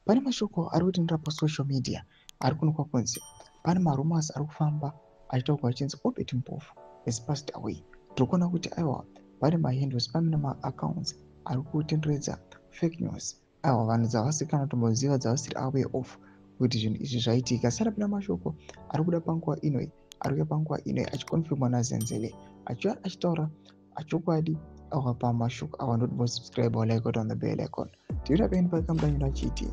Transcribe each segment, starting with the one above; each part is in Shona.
Pane mashoko ari kutenderera pasocial media ari kuonekwa kunzi pane marumours ari kufamba achitaurwa achinzi Obert Mpofu has passed away. Tiri kuona kuti aiwa, pane mahandles, pane maaccounts ari kutenderedza fake news, aiwa, vanhu dzavasiri kana kutomboziva, dzavasiri aware of kuti zvinhu izvi zvaitika. Sarapina mashoko ari kuda panguva inoi, ari kuuya panguva inoi achiconfirmwa naZenzele, achiuya achitaura achokwadi awa pamashoko awa. Ndoti subscribe, like, on the bell icon. Tiri peni pakamudanyura achiti,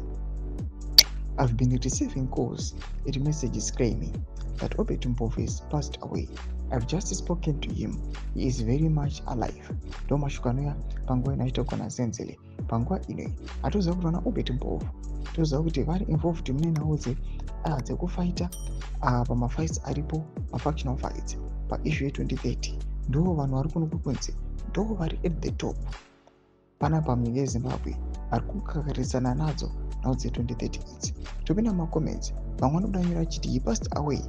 "I've been receiving calls and messages claiming that Obert Mpofu has passed away. I've just spoken to him. He is very much alive." Ndo mashoko anouya panguva ino achitaurwa naZenzele. Panguva inoi hatoziva kuti vana Obert Mpofu, toziva kuti vari involved mune nhau dzekufighta pamafights aripo, mafactional fights paissue ye2030. Ndo vanhu vari kuno kunzi ndo vari at the top panapa munyika yeZimbabwe, vari kukakarisana nadzo nhau dze2030 idzi. Topinda mumacomments, vamwe vanobuda nyora vachiti, "He passed away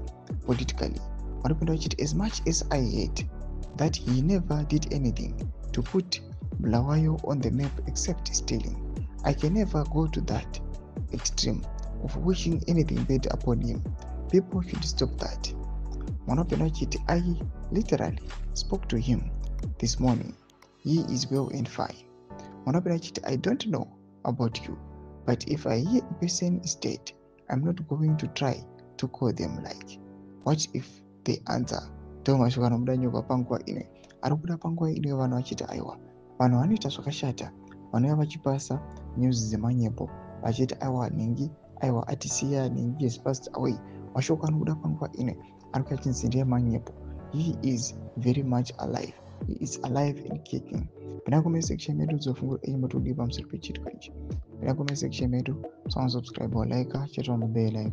politically." Vanopinda vachiti, "As much as I hate that he never did anything to put Bulawayo on the map except stealing, I can never go to that extreme of wishing anything bad upon him. People should stop that." Vanopinda vachiti, "I literally spoke to him this morning. He is well and fine." Vanopinda vachiti, "I don't know about you, but if I hear a person is dead, I'm not going to try to call them. Like, what if they answer?" Ndo mashoko anobuda nyoka panguva ino, ari kubuda panguva ino, vanhu vachiti aiwa, vanhu vanoita zvakashata, vanouya vachipasa news dzemanyepo vachiti aiwa, nhingi aiwa atisiya, nhingi has passed away. Mashoko anobuda panguva ino ari kuya achinzi ndeemanyepo. He is very much alive. He is alive and kicking. Pinda comment section medu, dzofungura enyu matodii pamusoro pechiitiko ichi. Pinda comment section medu, subscribe, like, chete on the bell icon.